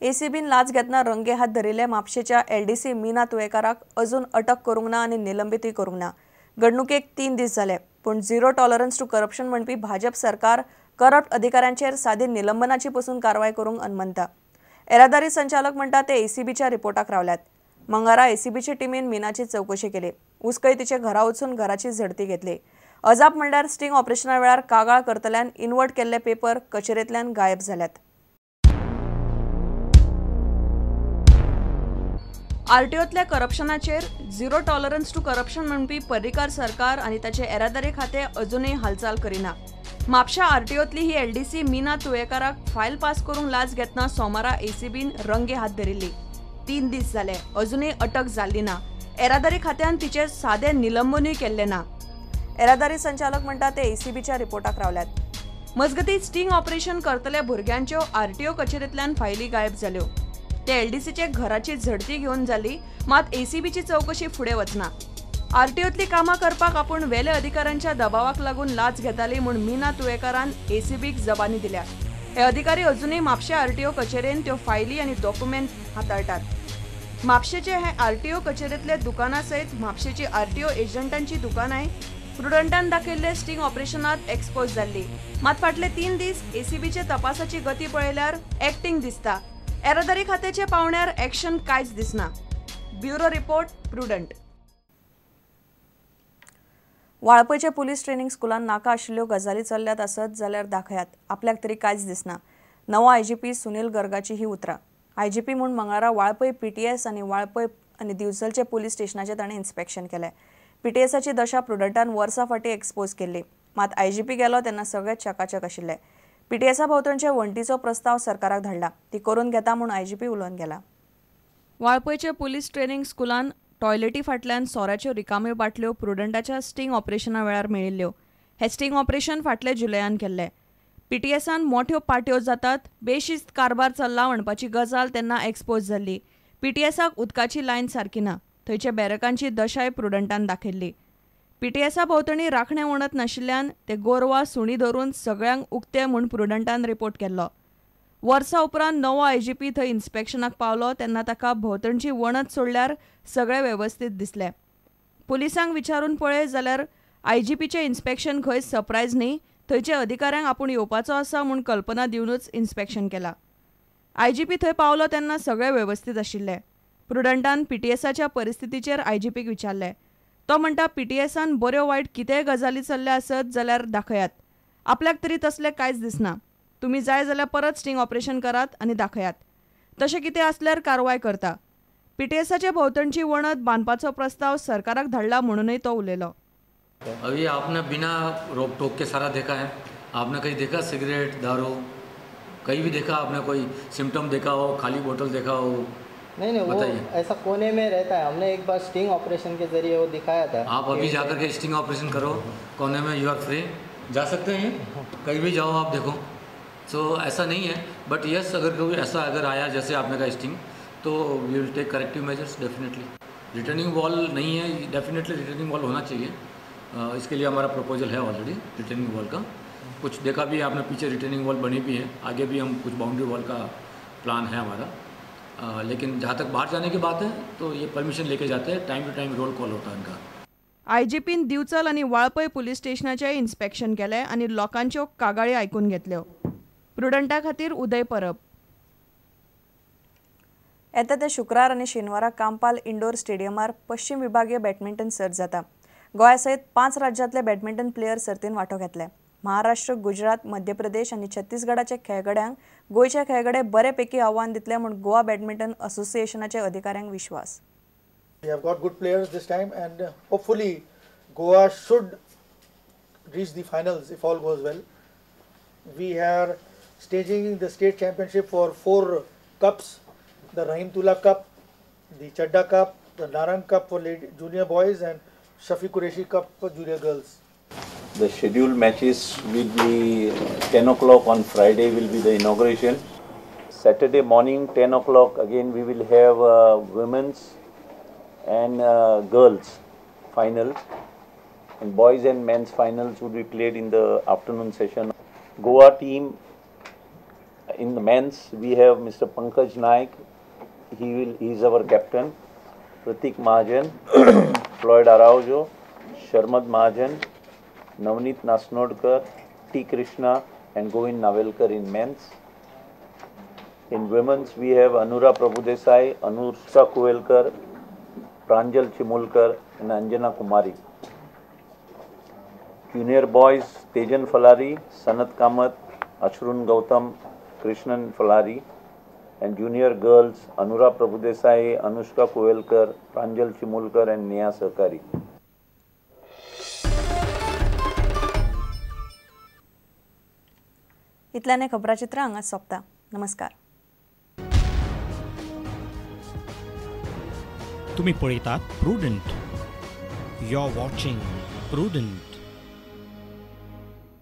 एसीबीन लाच घेतना रंगे हात धरिल्ले म्हापशेच्या एलडीसी मीना तुयेकाराक अजून अटक करूंक ना आनी निलंबितूय करूंक ना. घडणुकेक 3 दीस जाले, पूण झिरो टॉलरन्स टू करप्शन म्हणपी भाजप सरकार करप्ट अधिकाऱ्यांचेर सादी निलंबनाची पसून कारवाय करूंक अनमनता. येरादारी संचालक म्हणटा ते एसीबीच्या रिपोर्टाक रावल्यात. मंगळारा एसीबीचे टिमीन मीनाची चवकशी केली. उसकय तिचे घरा वचून घराची झडती घेतली. अजाप म्हणल्यार स्टिंग ऑपरेशना वेळार कागाळ करतल्यान इन्वर्ट केल्ले पेपर कचेरेंतल्यान गायब जाल्यात. आरटीओतल्या करप्शनाचेर झिरो टॉलरन्स टू करप्शन म्हणपी पर्रीकार सरकार आनी ताचे येरादारी खातें अजूनय हालचाल करिना. म्हापशा आरटीओतली ही एलडीसी मीना तुयेकाराक फायल पास करूंक लाच घेतना सोमारा एसीबीन रंगे हात धरिल्ली. 3 दीस जाले, अजूनय अटक जाल्ली ना. येरादारी खात्यान तिचें सादें निलंबनूय केल्लें ना. येरादारी संचालक म्हणटा ते एसीबीच्या रिपोर्टाक रावल्यात. मजगतीं स्टिंग ऑपरेशन करतल्या भुरग्यांच्यो आरटीओ कचेरेंतल्यान फायली गायब जाल्यो. ते एलडीसीचे घराची झडती घेवन जाली, मात एसीबीची चवकशी फुडें वचना. आरटीओतली कामां करपाक आपूण वेले अधिकाऱ्यांच्या दबावाक लागून लाच घेताली म्हूण मीना तुयेकारान एसीबीक जबानी दिल्या. हे अधिकारी अजूनय म्हापशें आरटीओ कचेरेन त्यो फायली आनी डॉक्युमेंट हाताळटात. म्हापशेचे हे आरटीओ कचेरेंतले दुकाना सयत म्हापशेची आरटीओ एजंटांची दुकानांय प्रुडंटान दाखयल्ले स्टिंग ऑपरेशनात एक्सपोज जाल्ली. मात फाटले 3 दीस एसीबीचे तपासाची गती पळयल्यार एक्टिंग दिसता. येरादारी खात्याच्या पावण्यार एक्शन कांयच दिसना. Bureau report, Prudent. वाळपयच्या police training स्कुलान नाका आशिल्ल्यो गजाली चल्ल्यात आसत जाल्यार दाखयात, आपल्याक तरी कांयच दिसना. नवो आयजीपी सुनील गर्गाची ही उतरां. आयजीपी म्हूण मंगळारा वाळपय पीटीएस आनी वाळपय आनी दिवचलचे पुलीस स्टेशनाचें ताणें इन्स्पेक्शन केलें. पीटीएसाची दशा प्रुडंटान वर्सां फाटीं एक्सपोज केल्ली, मात आयजीपी गेलो तेन्ना सगळे चकाचक आशिल्ले. पीटीएसा भोंवतणचे वण्टीचो प्रस्ताव सरकाराक धाडला, ती करून घेता म्हूण आयजीपी उलोवन गेला. वाळपयचे पुलीस ट्रेनिंग स्कुलान टॉयलेटी फाटल्यान सोऱ्याच्यो रिकाम्यो बाटल्यो प्रुडंटाच्या स्टिंग ऑपरेशना वेळार मेळिल्ल्यो. हें स्टिंग ऑपरेशन फाटले जुलयान केल्लें. पीटीएसान मोठ्यो पाट्यो जातात, बेशिस्त कारभार चल्ला म्हणपाची गजाल तेन्ना एक्सपोज जाल्ली. पीटीएसाक उदकाची लायन सारकी ना, थंयच्या बॅरकांची दशाय प्रुडंटान दाखयल्ली. पीटीएसा भोंवतणी राखणे वणत नाशिल्ल्यान ते गोरवां सुणी धरून सगळ्यांक उक्ते म्हूण प्रुडंटान रिपोर्ट केल्लो. वर्सा उपरांत नवो आयजीपी थंय इन्स्पेक्शनाक पावलो तेन्ना ताका भोंवतणची वणत सोडल्यार सगळें वेवस्थीत दिसलें. पुलिसांक विचारून पळय जाल्यार आयजीपीचें इन्स्पेक्शन खंय सरप्रायज न्ही, थंयच्या अधिकाऱ्यांक आपूण येवपाचो आसा म्हूण कल्पना दिवनूच इन्स्पेक्शन केलां. आयजीपी थंय पावलो तेन्ना सगळें वेवस्थीत आशिल्लें. प्रुडंटान पीटीएसाच्या परिस्थितीचेर आयजीपीक विचारलें. तो म्हणटा पीटीएसान बऱ्यो वायट कितेंय गजाली चल्ल्या आसत जाल्यार दाखयात, आपल्याक तरी तसलें कांयच दिसना. तुमी जाय जाल्यार परत स्टिंग ऑपरेशन करात आनी दाखयात, तशें कितें आसल्यार कारवाय करता. पीटीएसाचे भोंवतणची वणत बांदपाचो प्रस्ताव सरकाराक धाडला म्हणूनय तो उलयलो. अभी आपने बिना रोक टोक के सारा देखा है, आपने कहीं देखा सिगरेट दारू कहीं भी देखा आपने, कोई सिम्टम देखा हो, खाली बोतल देखा हो? नहीं नहीं, वो ऐसा कोने में रहता है. हमने एक बार स्टिंग ऑपरेशन के जरिए वो दिखाया था. आप अभी जाकर के स्टिंग ऑपरेशन करो कोने में, you are free, जा सकते हैं, कहीं भी जाओ आप देखो. सो ऐसा नहीं है, बट यस अगर कोई ऐसा अगर आया जैसे आपने कहा स्टिंग, तो we will take corrective measures definitely. Returning wall नहीं है, डेफिनेटली रिटर्निंग वॉल होना चाहिए. इसके लिए हमारा प्रपोजल है ऑलरेडी रिटर्निंग वॉल का. कुछ देखा भी आपने, पीछे रिटर्निंग वॉल बनी भी है, आगे भी हम कुछ बाउंड्री वॉल का प्लान है हमारा. लेकिन जहाँ तक बाहर जाने की बात है तो ये परमिशन लेके जाते हैं, time to time roll call होता है इनका. आयजीपीन दिवचल आनी वाळपय पुलीस स्टेशनाचें इन्स्पेक्शन केलें आनी लोकांच्यो कागाळी आयकून घेतल्यो. प्रुडंटा खातीर उदय परब. येता ते शुक्रार आनी शेनवारा कांपाल इंडोर स्टेडियमार पश्चिम विभागीय बॅडमिंटन सर्त जाता. गोंया सयत 5 राज्यांतले बॅडमिंटन प्लेयर सर्तीन वांटो घेतले. महाराष्ट्र, गुजरात, मध्य प्रदेश आनी छत्तीसगडाच्या खेळगड्यांक गोंयचे खेळगडे बरे पैकी आव्हान दितले म्हूण गोवा बॅडमिंटन असोसिएशनाचे अधिकाऱ्यांक विश्वास. We have got good players this time and hopefully Goa should reach the finals if all goes well. We are staging the state championship for 4 cups, the Rahim Tula Cup, the Chadda Cup, the Narang Cup for junior boys and Shafi Qureshi Cup for junior girls. The scheduled matches will be 10 o'clock on Friday will be the inauguration. Saturday morning 10 o'clock again we will have women's and girls finals, and boys and men's finals would be played in the afternoon session. Goa team In the men's we have Mr. Pankaj Naik, he is our captain, Pratik Mahajan, Floyd Araujo, Sharmad Mahajan, Navneet Nasnodkar, T. Krishna and Govind Navelkar in men's. In women's we have Anura Prabhudesai, Anushka Kuvelkar, Pranjal Chimulkar and Anjana Kumari. Junior boys Tejan Falari, Sanat Kamath, Ashrun Gautam, Krishnan Falari, and junior girls Anura Prabhudesai, Anushka Kuvelkar, Pranjal Chimulkar and Neha Sarkari. इतल्याने खबराचित्र हांगा सोंपता. नमस्कार. तुम्ही पळयतात Prudent. You are watching Prudent.